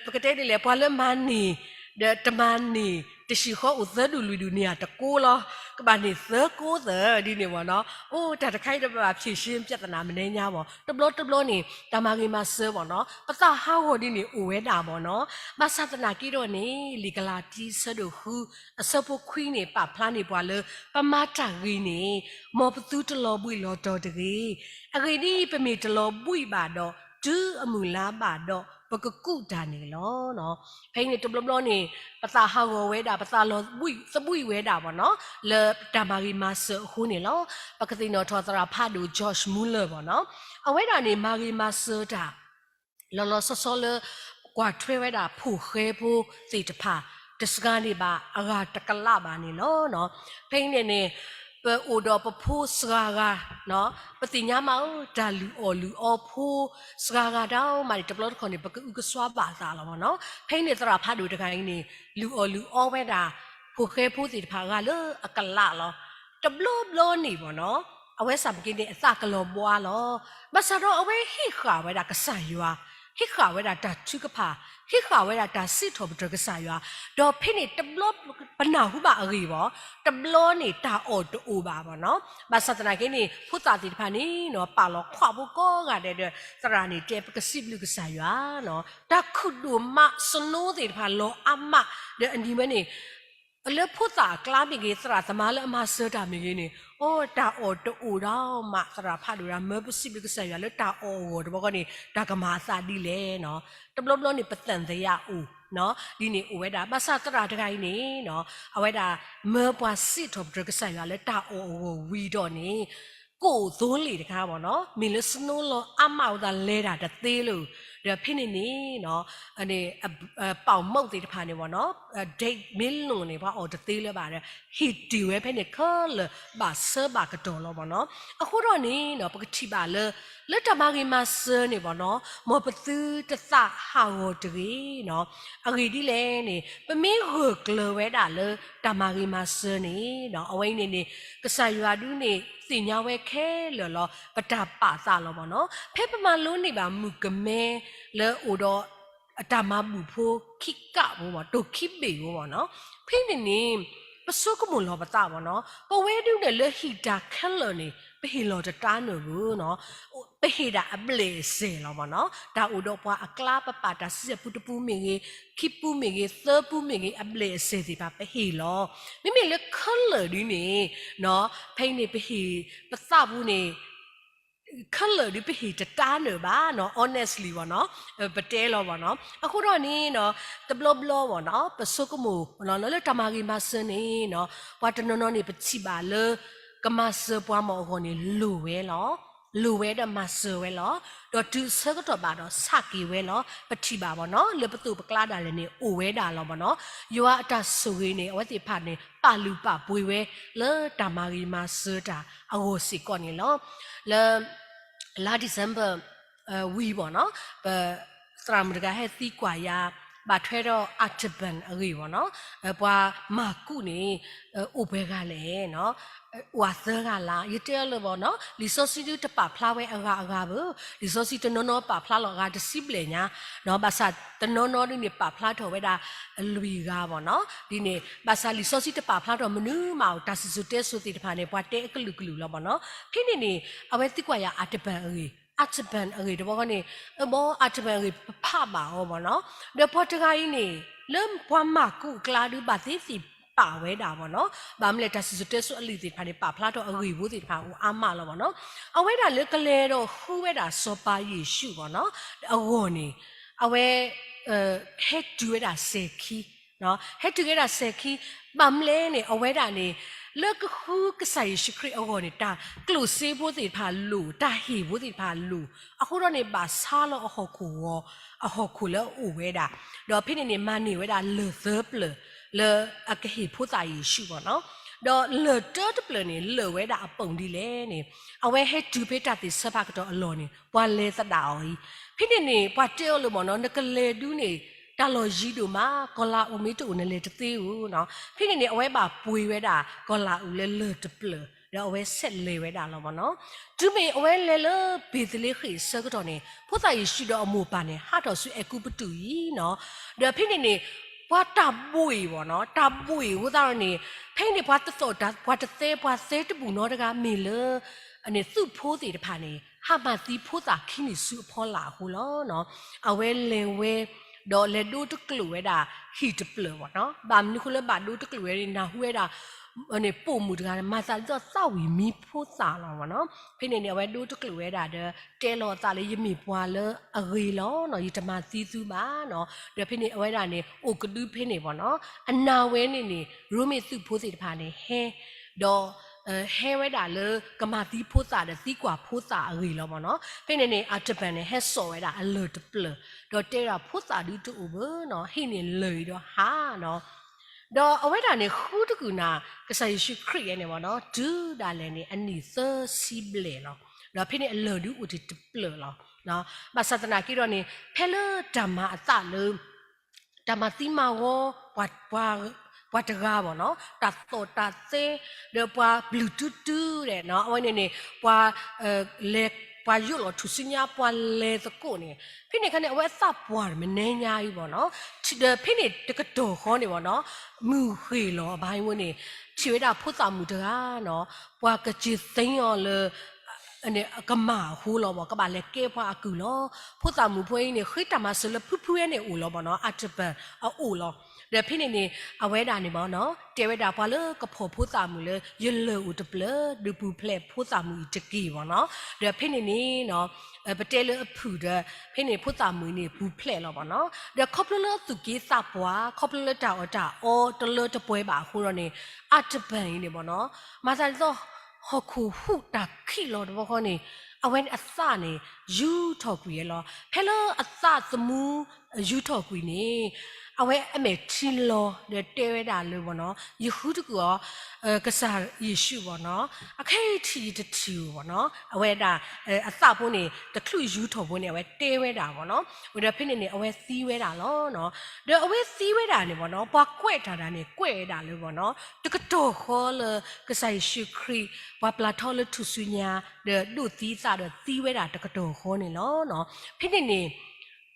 ပကတဲဒ်လဲၣ် ပှၤလၢမၤန့ၢ် ဒီးတမၤန့ၢ် တဟံၣ်ဃီအိၣ်သၢဒူၣ်လွံၢ်ဒူၣ်န့ၣ် တကိးလီၤ. ကဘၣ်န့ၢ်သၢကိးသၢဒ်န့ၣ်ဘၣ်နီၤ. အိ တၢ်တခါအံၤဒီးဘၣ် ဖြေရှင်း ပြဿနာ မနုၤညါဘၣ်. တဘျီတဘျီန့ၣ် တၢ်မၤဂ့ၤမၤစၢၤဘၣ်နီၤ ပသးဟးဂီၤဒ်န့ၣ်အိၣ်ဝဲဒၣ်ဘၣ်နီၤ. ဘၣ်ဆၣ်သနာ်က့ဒီးန့ၣ် လံာ်ကလၤတံ အဆၢဒိၣ်ဃု အဆၢဖိခွံန့ၣ် ပာ်ဖျါန့ၢ်ပှၤလၢ ပမၤတၢ်ဂ့ၤန့ၣ် မ်ပသုတလီၤဘှံးလီၤတီၤတဂ့ၤ. အဂ့ၢ်ဒ်အံၤ ပမ့ၢ်တလီၤဘှံးဘၣ်ဒီး တုၤအမုၢ်လါဘၣ်ဒီး ပကကူးတၢ်န့ၣ်လီၤ. ဖဲအံၤန့ၣ်တဘျီဘျီန့ၣ် ပသးဟးဂီၤဝဲဒၣ် ပသးလီၤဘှံးသဘှံးဝဲဒၣ်ဘၣ်နီၤ လၢတၢ်မၤဂ့ၤမၤစၢၤအဃိန့ၣ်လီၤ. ပကသ့ၣ်နီၣ်ထီၣ်သရၣ်ဖးဒိၣ် George Muller ဘၣ်နီၤ အဝဲဒၣ်န့ၣ် မၤဂ့ၤမၤစၢၤတၢ် လီၤလီၤဆီဆီလၢ ကွၢ်ထွဲဝဲဒၣ်ဖိၣ်ဃဲဖိသ့ၣ်တဖၣ် တစှၤန့ၢ်ဘၣ်အဂၤတကလးဘၣ်န့ၣ်လီၤ. ဖဲအံၤန့ၣ်န့ၣ် ပအိၣ်ဒီးပဖိစှၤဂၤ ပသ့ၣ်ညါမးဧၢ တၢ်လုၢ်အီၣ်လုၢ်အီဖိစှၤဂၤဒၣ်မးန့ၣ် တဘျီတခီၣ်န့ၣ် ပကအုကစွါဘၣ်သးလီၤဘၣ်နီၤ. ဖဲအံၤန့ၣ်သရၣ်ဖးဒိၣ်တဂၤအံၤန့ၣ် လုၢ်အီၣ်လုၢ်အီဝဲဒၣ် ဖိၣ်ဃဲဖိသ့ၣ်တဖၣ်အဂၤလၢအကလးလီၤ. တဘျီဘျီန့ၣ်ဘၣ်နီၤ အဝဲဆၣ်မ့ၢ်က့န့ၣ် အသးကလီၤဘှါလီၤ. ဘၣ်ဆၣ်ဒီးအဝဲဟ့ၣ်ဃာ်ဝဲဒၣ်ကစၢ်ယွၤ, ဟ့ၣ်ဃာ်ဝဲဒၣ်တၢ်ထုကဖၣ်, ဟ့ၣ်ဃာ်ဝဲဒၣ်တၢ်စံးထီၣ်ပတြၢၤကစၢ်ယွၤ, ဒီးဖဲန့ၣ်တဘျီ ပနၢ်ဟူဘၣ်အဂ့ၢ်ဘၣ်, တဘျီန့ၣ်တၢ်အီၣ်တအိၣ်ဘၣ်ဘၣ်နီၤ. ဘၣ်ဆၣ်သနာ်က့န့ၣ် ဖိသၣ်သ့ၣ်တဖၣ်န့ၣ်နီၤ ပာ်လီၤခွါဖိကိးဂၤဒဲးဒီး သရၣ်န့ၣ်တဲ ပကစံးဘျုးကစၢ်ယွၤနီၤ. တၢ်ခုၣ်ဒိၣ်မး စနိသ့ၣ်တဖၣ်လီၤအါမး, ဒီးအနံၤဝဲန့ၣ် လၢဖိသၣ်အကျါမ့ၢ်ဂ့ၤ, သရၣ်သမါလၢအမၤစၢၤတၢ်မ့ၢ်ဂ့ၤန့ၣ်, အိ တၢ်အီၣ်တအိၣ်ဒီးမး သရၣ်ဖးဒိၣ်ဒၣ် မၢပစံးဘျုးကစၢ်ယွၤလၢတၢ်အီၣ်အဂီၢ်တဘျီဃီန့ၣ် တၢ်ကမၤအသးဒ်လဲၣ်နီၤ. တဘျီဘျီန့ၣ် ပသံသယအိၣ်နီၤ, ဒ်န့ၣ်အိၣ်ဝဲဒၣ်. ဘၣ်ဆၣ်သရၣ်တဂၤအံၤန့ၣ်နီၤ, အဝဲဒၣ်မၢပှၤစံးထီၣ်ပတြၢၤကစၢ်ယွၤလၢတၢ်အီၣ်အဂီၢ်ဝံၤဒီးန့ၣ် ကိၣ်သိလ့ၣ်တခါဘၣ်နီၤ, မ့ၢ်လၢ snow လီၤအါမးအဃိသတးလဲၤတၢ်တသ့လၢၤ, ဒီးဖဲန့ၣ်န့ၣ်နီၤ ပာ်မူးသ့ၣ်တဖၣ်န့ၣ်ဘၣ်နီၤ, date မ့ၢ်လိၣ်န့ၣ် ပှၤအီၣ်တသ့လၢၤဘၣ်ဒီး ဟ့ၣ်တ့ၢ်ဝဲဖဲန့ၣ်ခဲလၢာ်ဘၣ်ဆၢဘၣ်ကတီၢ်လီၤဘၣ်နီၤ. အဃိဒီးန့ၣ်နီၤ ပကထံၣ်ဘၣ်လၢ လၢတၢ်မၤဂ့ၤမၤစၢၤန့ၣ်ဘၣ်နီၤ, မ်ပသုတသးဟးဂီၤတဂ့ၤနီၤ. အဂ့ၢ်ဒ်လဲၣ်န့ၣ် ပမ့ၢ်ဂၢၢ်ကျၢၤဝဲဒၣ်လၢတၢ်မၤဂ့ၤမၤစၢၤန့ၣ်နီၤ, အဝဲအံၤန့ၣ်န့ၣ် ကစၢ်ယွၤဒုးန့ၣ် သ့ၣ်ညါဝဲခဲလၢာ်လီၤ, ပတၢ်ပာ်သးလီၤဘၣ်နီၤ. ဖဲပမၤလိန့ၢ်ဘၣ်မုၣ်ကမဲလၢအအိၣ်ဒီး အတၢ်မၤဘူၣ်ဖိခံကးဖိဘၣ်, တိၢ်ခံဘ့ၣ်ဖိဘၣ်နီၤ. ဖဲန့ၣ်န့ၣ် ပဆိကမိၣ်လီၤပသးဘၣ်နီၤ, ပဝဲဒုးန့ၣ်လၢဟံၣ်တၢ်ခဲလၢာ်န့ၣ် ပဟ့ၣ်လီၤတတါနၢၤဘၣ်နီၤ, ပဟ့ၣ်ဒၣ်အဘျဲၣ်အစဲၣ်လီၤဘၣ်နီၤ. တၢ်အိၣ်ဒီးပှၤအကျါ ပပာ်တၢ်စံးပူတပူမ့ၢ်ဂ့ၤ, ခံပူမ့ၢ်ဂ့ၤ, သၢပူမ့ၢ်ဂ့ၤ, အဘျဲၣ်အစဲၣ်သ့ၣ်တဖၣ် ပဟ့ၣ်လီၤ. မ့မ့ၢ်လၢခဲလၢာ်ဒုးန့ၣ်နီၤ, ဖဲအံၤန့ၣ် ပဟ့ၣ်ပသးပူန့ၣ် ခဲလၢာ်ဒုးပဟ့ၣ်တတါနၢၤဘၣ်နီၤ, honestly ဘၣ်နီၤ, ပတဲလီၤဘၣ်နီၤ. အဃိဒီးန့ၣ်နီၤ, တဘျီဘျီဘၣ်နီၤ, ပဆိကမိၣ်လီၤလၢတၢ်မၤဂ့ၤမၤစၢၤန့ၣ်နီၤ, ပှၤတနီၤနီၤန့ၣ် ပထံၣ်ဘၣ်လၢ ကမၤစၢၤပှၤမ့ၢ်အဂီၢ်န့ၣ် လိၣ်ဝဲလီၤ. လိၤဝဲဒီးမၤစၢၤဝဲလီၤ. ဒီးတုၤအဆၢကတီၢ်ဘၣ်ဒီးဆးက့ၤဝဲလီၤ. ပထံၣ်ဘၣ်ဘၣ်နီၤ လၢပသိးပကျါဒၣ်လဲာ်န့ၣ် အိၣ်ဝဲဒၣ်လီၤဘၣ်နီၤ. ယွၤအတၢ်ဆိၣ်ဂ့ၤန့ၣ် အဝဲသ့ၣ်တဖၣ်န့ၣ် ပာ်လုၢ်ပာ်ပှ့ၤဝဲ လၢတၢ်မၤဂ့ၤမၤစၢၤတၢ်အဂီၢ်စ့ၢ်ကီးန့ၣ်လီၤ. လၢ လါ December ဝံၤဘၣ်နီၤ ပ သရၣ်မုၣ်တဂၤဟဲသံကွၢ်ယၤ ဘၣ်ထွဲဒီး Artaban အဂ့ၢ်ဘၣ်နီၤ ပှၤမၤကူးန့ၣ် အိၣ်ပှဲၤဂၤလဲၣ် အိၣ်အသၢဂၤလၢ် ယတဲအီၤလၢဘၣ်နီၤ လံာ်စီဆှံဒုတပာ်ဖျါဝဲအဂၤအဂၤဘၣ်, လံာ်စီဆှံတနီၤနီၤပာ်ဖျါလီၤအဂၤတဆံဘျဲၣ်ညါ, ဘၣ်ဆၣ်တနီၤနီၤဒုန့ၣ် ပာ်ဖျါထီၣ်ဝဲဒၣ်အလွံၢ်ဂၤဘၣ်နီၤ, ဒ်န့ၣ် ဘၣ်ဆၣ်လံာ်စီဆှံတပာ်ဖျါထီၣ်မနုၤမး တၢ်စံၣ်စိၤတဲစိၤသ့ၣ်တဖၣ်န့ၣ် ပှၤတဲအကလုာ်ကလုာ်လီၤဘၣ်နီၤ, ဖဲန့ၣ်န့ၣ် အဝဲသံကွၢ်ယၤ Artaban အဂ့ၢ်, Artaban အဂ့ၢ်တဘျီဃီန့ၣ် အဘီ Artaban အဂ့ၢ် ပဖးဘၣ်အီၤဘၣ်နီၤ, ဒီးပှၤတဂၤအံၤန့ၣ် လၢပှၤမၤကူးအကျါဒု ဘၣ်သ့ၣ်သ့ၣ်ပာ်ဝဲဒၣ်ဘၣ်နီၤ, ဘၣ်မနုၤလဲၣ် တၢ်စံၣ်စိၤတဲစိၤအလံာ်သ့ၣ်တဖၣ်န့ၣ် ပာ်ဖျါထီၣ်အဂ့ၢ်ဖိသ့ၣ်တဖၣ်အိၣ်အါမးလီၤဘၣ်နီၤ, အဝဲဒၣ်လၢကလဲၤဒီးဃုဝဲဒၣ်စီၤပၤယ့ၣ်ၡူးဘၣ်နီၤ, အဂီၢ်န့ၣ် အဝဲ ဟဲတုၤဝဲဒၣ်စဲၤခံ ဟဲတုၤဝဲဒၣ်စဲၤခံ, ဘၣ်မနုၤလဲၣ်န့ၣ် အဝဲဒၣ်န့ၣ် လၢကဃုကစၢ်ယ့ၣ်ၡူးခရံာ်အဂီၢ်န့ၣ် တၢ်ကျိၣ်စ့ဖိသ့ၣ်တဖၣ်လိၣ်, တၢ်ဟ့ၣ်ဖိသ့ၣ်တဖၣ်လိၣ်, အဃိဒီးန့ၣ် ဘၣ်ဆါလီၤအဟီၣ်ခိၣ်ဂီၤ, အဟီၣ်ခိၣ်လၢအအိၣ်ဝဲဒၣ်, ဒီးဖဲန့ၣ်န့ၣ် မၤန့ၢ်ဝဲဒၣ်လၢၢ်သၢပျၢၢ် လၢအကဟ့ၣ်ဖိသၣ်ယ့ၣ်ၡူးဘၣ်နီၤ, ဒီးလၢၢ်တၢတပျၢၢ်န့ၣ် လၢာ်ဝဲဒၣ်အပိာ်ဒ်လဲၣ်န့ၣ်, အဝဲဟဲတုၤဖဲတၢ်သ့ၣ်ဆၢဖးကတီၢ်အလီၢ်န့ၣ် ပှၤလဲၤသဒၣ်အီၤအံၤ, ဖဲန့ၣ်န့ၣ် ပှၤတဲအီၤလၢဘၣ်နီၤ နကလဲၤဒုန့ၣ် တၢ်လီၢ်ယံၤဒိၣ်မး, ကီၤလၤအူၣ်မ့ၢ်တအိၣ်နလဲၤတသ့ဧိၤနီၤ, ဖဲန့ၣ်န့ၣ် အဝဲဘၣ်ပှ့ၤဝဲဒၣ် ကီၤလၤအူၣ်လၢလၢၢ်တပျၢၢ် ဒီးအဝဲဆဲးလဲၤဝဲဒၣ်လီၤဘၣ်နီၤ, တုၤမ့ၢ်အဝဲလဲၤလၢဘ့ၤသလ့ဃ့ၣ်အဆၢကတီၢ်န့ၣ် ဖိသၣ်ယ့ၣ်ၡူးဒီးအမိၢ်ပၢ်န့ၣ် ဟးထီၣ်ဆူအဲၤကူပတူးအံၤနီၤ, ဒီးဖဲန့ၣ်န့ၣ် ပှၤတၢ်ဘှ့ၣ်ဘၣ်နီၤ, တၢ်ဘှ့ၣ်အဃိသတးန့ၣ် ဖဲန့ၣ်ပှၤတသီၣ်တၢ် ပှၤတသဲ ပှၤသဲတဘူၣ်နီတဂၤမ့ၢ်လၢ သုးဖိသ့ၣ်တဖၣ်န့ၣ် ဟးမၤသံဖိသၣ်ခံန့ၣ်ဆူအဖီလာ်အဃိလီၤ. အဝဲလဲၤဝဲ ဒီးလဲၤဒိတကျိာ်ဝဲဒၣ်ဟံၣ်တပျၢၢ်ဘၣ်နီၤ, ဘၣ်မနုၤအဃိလၢဘၣ်ဒိတကျိာ်ဝဲန့ၣ် နၢ်ဟူဝဲဒၣ် ပိာ်မုၣ်တဂၤ မၤသးဒ်သိးသးဝံၣ်မံဖိသၣ်လီၤဘၣ်နီၤ, ဖဲန့ၣ်န့ၣ် အဝဲဒိတကျိာ်ဝဲဒၣ်ဒီး တဲလီၤအသးလၢယမ့ၢ်ပှၤလၢအဂ့ၤလီၤနီၤ, ယတမၤသံသုဘၣ်နီၤ, ဒီးဖဲန့ၣ်အဝဲဒၣ်န့ၣ် အိၣ်ကဒုဖဲန့ၣ်ဘၣ်နီၤ, အနာ်ဝဲန့ၣ်န့ၣ် ရိမ့ၤသုးဖိသ့ၣ်တဖၣ်န့ၣ် ဟဲ ဒီး ဟဲဝဲဒၣ်လၢကမၤသံဖိသၣ်ဒီးသံကွၢ်ဖိသၣ်အဂ့ၢ်လီၤဘၣ်နီၤ, ဖဲန့ၣ်န့ၣ် Artaban န့ၣ် ဟဲစိာ်ဝဲဒၣ်အလၢၢ်တပျၢၢ် ဒီးတဲဒၣ်ဖိသၣ်ဒုတအိၣ်ဘၣ်နီၤ, ဟံးန့ၢ်လၢၢ်အံၤဒီးဟးနီၤ, ဒီးအဝဲဒၣ်န့ၣ် ဃုတကုာ်နၤ ကစၢ်ယ့ၣ်ၡူးခရံာ်အံၤန့ၣ်ဘၣ်နီၤ, တုၤဒၣ်လဲာ်န့ၣ် အနံၣ်သၢဆံဘျဲၣ်လီၤ, ဒီးဖဲန့ၣ်အလၢၢ်ဒုအိၣ်တ့ၢ်တပျၢၢ်လီၤ, ဘၣ်ဆၣ်သနာ်က့ဒီးန့ၣ် ဖဲလၢတၢ်မၤအသးလၢ တၢ်မၤသံမၤဝီ ပှၤတဂၤဘၣ်နီၤ, တၢ်သီၣ်တၢ်သဲ ဒီးပှၤဘျုးတုၤတုၤဒဲးနီၤ, အဝဲန့ၣ်န့ၣ် ပှၤ လဲၤ ပှၤယိးလီၤထူၣ်စုညါ ပှၤလဲၤသကိးန့ၣ်, ဖဲန့ၣ်အခါန့ၣ် အဝဲအသးပှၢ်မနုၤညါအံၤဘၣ်နီၤ, ဒီးဖဲန့ၣ်တကတီၢ်ဃီန့ၣ်ဘၣ်နီၤ, မုၢ်ဃ့ၢ်လီၤဘၣ်အံၤဝဲန့ၣ် ထံၣ်ဝဲဒၣ်ဖိသၣ်မုၣ်တဂၤနီၤ, ပှၤကစ့သ့အီၤလၢ ကမၢ်အဃိလီၤဘၣ်, ကဘၣ်လဲၤကဲပှၤအကုၢ်လီၤ. ဖိသၣ်မုၣ်ဖိအံၤန့ၣ် ဃ့တၢ်မၤစၢၤလၢဖုဖုဝဲန့ၣ်အိၣ်လီၤဘၣ်နီၤ, Artaban အအိၣ်လီၤ. ဒီးဖဲန့ၣ်န့ၣ် အဝဲဒၣ်န့ၣ်ဘၣ်နီၤ, တဲဝဲဒၣ်ပှၤလၢကဖီၣ်ဖိသၣ်မုၣ်လၢ ယလၢၢ်အိၣ်တပျၢၢ် ဒုးပူၤဖျဲးဖိသၣ်မုၣ်အံၤတက့ၢ်ဘၣ်နီၤ. ဒီးဖဲန့ၣ်န့ၣ်နီၤ, ပတဲလၢအဖုၣ်ဒီး ဖဲန့ၣ်ဖိသၣ်မုၣ်အံၤန့ၣ် ပူၤဖျဲးလီၤဘၣ်နီၤ. ဒီးခီဖျိလၢအသူၣ်က့သးပှၢ် ခီဖျိလၢတၢ်အီၣ်တၢ်အီတလၢတပှဲၤဘၣ်အဃိဒီးန့ၣ် Artaban အံၤန့ၣ်ဘၣ်နီၤ, မၤသးဒ်သိး ဟီၣ်ခိၣ်ဟူးတၢ်ခံးလီၤတဘျီဃီန့ၣ် အဝဲန့ၣ်အသးန့ၣ် ယူၤထီၣ်ကွံာ်ဝဲလီၤ. ဖဲလၢအသးသမူယူၤထီၣ်ကွံာ်န့ၣ် အဝဲအမဲာ်ထံလီၤဒီးတဲဝဲဒၣ်လၢဘၣ်နီၤ, ယဃုတကုာ်အီၤ ကစၢ်ယ့ၣ်ၡူးဘၣ်နီၤ, အခဲအံၤထံၣ်ယတထံၣ်ဧိၤဘၣ်နီၤ, အဝဲဒၣ် အသးဖိန့ၣ် တချုးယူၤထီၣ်ဖိန့ၣ် အဝဲတဲဝဲဒၣ်ဘၣ်နီၤ, ဝံၤဒီးဖဲန့ၣ်န့ၣ် အဝဲသံဝဲဒၣ်လီၤနီၤ. ဒီးအဝဲသံဝဲဒၣ်န့ၣ်ဘၣ်နီၤ, ပှၤကွဲးတၢ်ဒၣ်န့ၣ် ကွဲးဝဲဒၣ်လၢဘၣ်နီၤ, တကတီၢ်ဃီလၢကစၢ်ယ့ၣ်ၡူးခရံာ် ပှၤပျၢ်ထီလၢထူၣ်စုညါ ဒီးဒိးသံအသးဒီးသံဝဲဒၣ်တကတီၢ်ဃီန့ၣ်လီၤနီၤ. ဖဲန့ၣ်န့ၣ်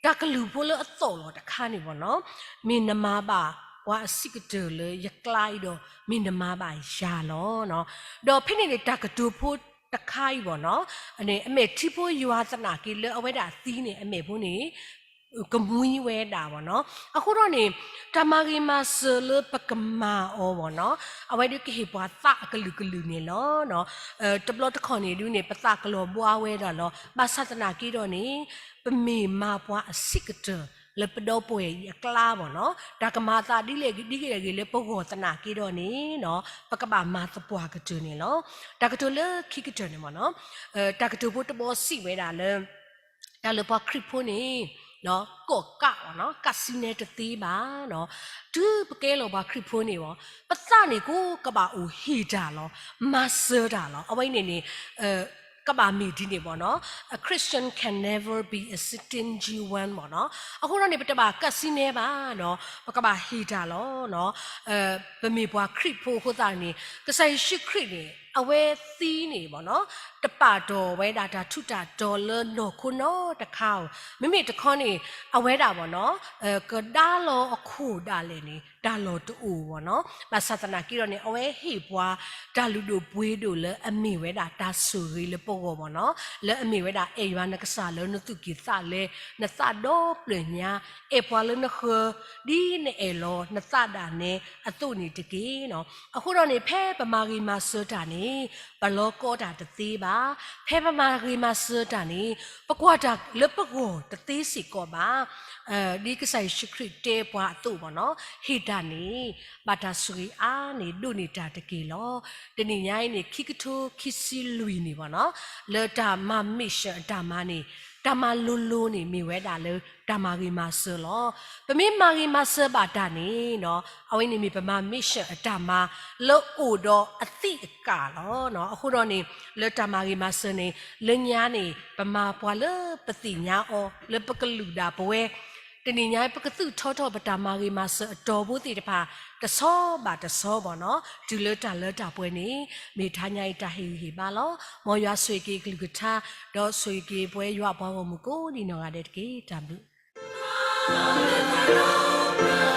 တၢ်ကလုၢ်ဖိလၢအသီၣ်လီၤတခါန့ၣ်ဘၣ်နီၤ, မ့ၢ်နမၤဘၣ်ပှၤအဆံးကတၢၢ်လၢယကျါအံၤဒီး မ့ၢ်နမၤဘၣ်ယၤလီၤနီၤ. ဒီးဖဲန့ၣ်န့ၣ် တၢ်ကတိၤဖိတခါအံၤဘၣ်နီၤ, အမဲာ်ထံဖိယွၤသနာ်က့လၢအဝဲဒၣ်သံန့ၣ် အမဲာ်ဖိန့ၣ် ကမှံဝဲဒၣ်ဘၣ်နီၤ. အဃိဒီးန့ၣ် တၢ်မၤဂ့ၤမၤစၢၤလၢပကမၤအီၤဘၣ်နီၤ, အဝဲဒၣ်ကဟ့ၣ်ပှၤသးအကလုာ်ကလုာ်န့ၣ်လီၤ. တဘျီတခီၣ်န့ၣ်ဒုးန့ၣ် ပသးကလီၤဘှါဝဲဒၣ်လီၤ. ဘၣ်ဆၣ်သနာ်က့ဒီးန့ၣ် ပမ့ၢ်မၤပှၤအဆံးကတၢၢ် လၢပဒီပုၢ်ဝဲၢ်အံၤအကျါဘၣ်နီၤ, တၢ်ကမၤအသးဒ်လဲၣ်ဂ့ၤဒ်လဲၣ်ဂ့ၤလၢပဂီၢ်သနာ်က့ဒီးန့ၣ်နီၤ, ပကဘၣ်မၤသပှၢ်ကတၢၢ်န့ၣ်လီၤ. တၢ်ကတိၤလၢခံကတၢၢ်န့ၣ်ဘၣ်နီၤ, တၢ်ကတိၤဖိတဘီစံးဝဲဒၣ်လၢ တၢ်လၢပှၤခရံာ်ဖိန့ၣ် ကိးကးဘၣ်နီၤ, ကးစံနဲတသ့ဘၣ်နီၤ, တုၤပကဲလီၤပှၤခရံာ်ဖိန့ၣ်ဘၣ်, ပသးန့ၣ်ကိးကဘၣ်အိၣ်ဟ့ၣ်တၢ်လီၤ, မၤစၢၤတၢ်လီၤ. အဝဲန့ၣ်န့ၣ် ကဘၣ်မ့ၢ်ဒ်န့ၣ်ဘၣ်နီၤ, a Christian can never be a stingy one ဘၣ်နီၤ. အဃိဒီးန့ၣ် ပတဘၣ်ကးစံနဲဘၣ်နီၤ, ပကဘၣ်ဟ့ၣ်တၢ်လီၤနီၤ. ပမ့ၢ်ပှၤခရံာ်ဖိအဃိသတးန့ၣ် ကစၢ်ယ့ၣ်ၡူးခရံာ်န့ၣ် အဝဲသံန့ၣ်ဘၣ်နီၤ, တပာ်တီၢ်ဝဲဒၣ်တၢ်ထူးတၢ်တီၤလၢနီၢ်ခိနီတခါဧိၤ, မ့မ့ၢ်တခီန့ၣ် အဝဲဒၣ်ဘၣ်နီၤ, ကဒါလီၤအခိၣ်ဒၣ်လဲာ်န့ၣ် တၢ်လီၢ်တအိၣ်ဘၣ်နီၤ. ဘၣ်ဆၣ်သနာ်က့ဒီးန့ၣ် အဝဲဟ့ၣ်ပှၤတၢ်လုၢ်ဒိၣ်ပှ့ၤဒိၣ်လၢအမ့ၢ်ဝဲဒၣ်တၢ်ဆိၣ်ဂ့ၤလၢပဂီၢ်ဘၣ်နီၤ, လၢအမ့ၢ်ဝဲဒၣ် အဲၣ်ယွၤနကစၢ်လၢနသူၣ်ကံၢ်သးလဲ, နသးဒီဖျၢၣ်ညါ, အဲၣ်ပှၤလၢနဃၢၤ ဒ်နအဲၣ်လီၤနသးဒၣ်နဲအသိးန့ၣ်တက့ၢ်နီၤ. အဃိဒီးန့ၣ် ဖဲပမၤဂ့ၤမၤစၢၤတၢ်န့ၣ် ပလီၤကီတၢ်တသ့ဘၣ်. ဖဲပမၤဂ့ၤမၤစၢၤတၢ်န့ၣ် ပကွၢ်တၢ်လၢပဂီၢ်တသ့စ့ၢ်ကီးဘၣ်. ဒ်ကစၢ်ယ့ၣ်ၡူးခရံာ်တဲပှၤအသိးဘၣ်နီၤ, ဟ့ၣ်တၢ်န့ၣ် ဘၣ်တၢ်ဆိၣ်ဂ့ၤအါန့ၢ်ဒိးန့ၢ်တၢ်တက့ၢ်လီၤ. တနံၤညါအံၤန့ၣ် ခံကထိခံဆံလွံၢ်န့ၣ်ဘၣ်နီၤ, လၢတၢ်မၤ mission အတၢ်မၤန့ၣ် တၢ်မၤလိၤလိၤန့ၣ် မ့ၢ်ဝဲဒၣ်လၢတၢ်မၤဂ့ၤမၤစၢၤလီၤ. ပမ့ၢ်မၤဂ့ၤမၤစၢၤဘၣ်တၢ်န့ၣ်နီၤ, အဝဲန့ၣ်မ့ၢ်ပမၤ mission အတၢ်မၤလၢအိၣ်ဒီးအသံးအကာ်လီၤ. အဃိဒီးန့ၣ် လၢတၢ်မၤဂ့ၤမၤစၢၤန့ၣ် လၢညါန့ၣ် ပမၤပှၤလၢပသ့ၣ်ညါအီၤ လၢပကလုၢ်ဒၣ်ပဝဲ တနံၤညါ ပကသူၣ်ထီထီၣ်ပတၢ်မၤဂ့ၤမၤစၢၤအတီၤဖိသ့ၣ်တဖၣ် တဆီဘၣ်တဆီဘၣ်နီၤ, တုၤလၢတၢ်လၢတၢ်ပှဲၤန့ၣ် မ့ၢ်တဟါညါအံၤတၢ်ဟ့ၣ်ဂံၢ်ဟ့ၣ်ဘါလီၤ. မ်ယွၤဆိၣ်ဂ့ၤက့ၤအကလုၢ်ကထါ, ဒီးဆိၣ်ဂ့ၤက့ၤပဝဲယွၤအပှၤဂီၢ်မုၢ်ကိးဒံးနီၢ်ဂၤဒဲးတက့ၢ်. တၢ်ဘျုး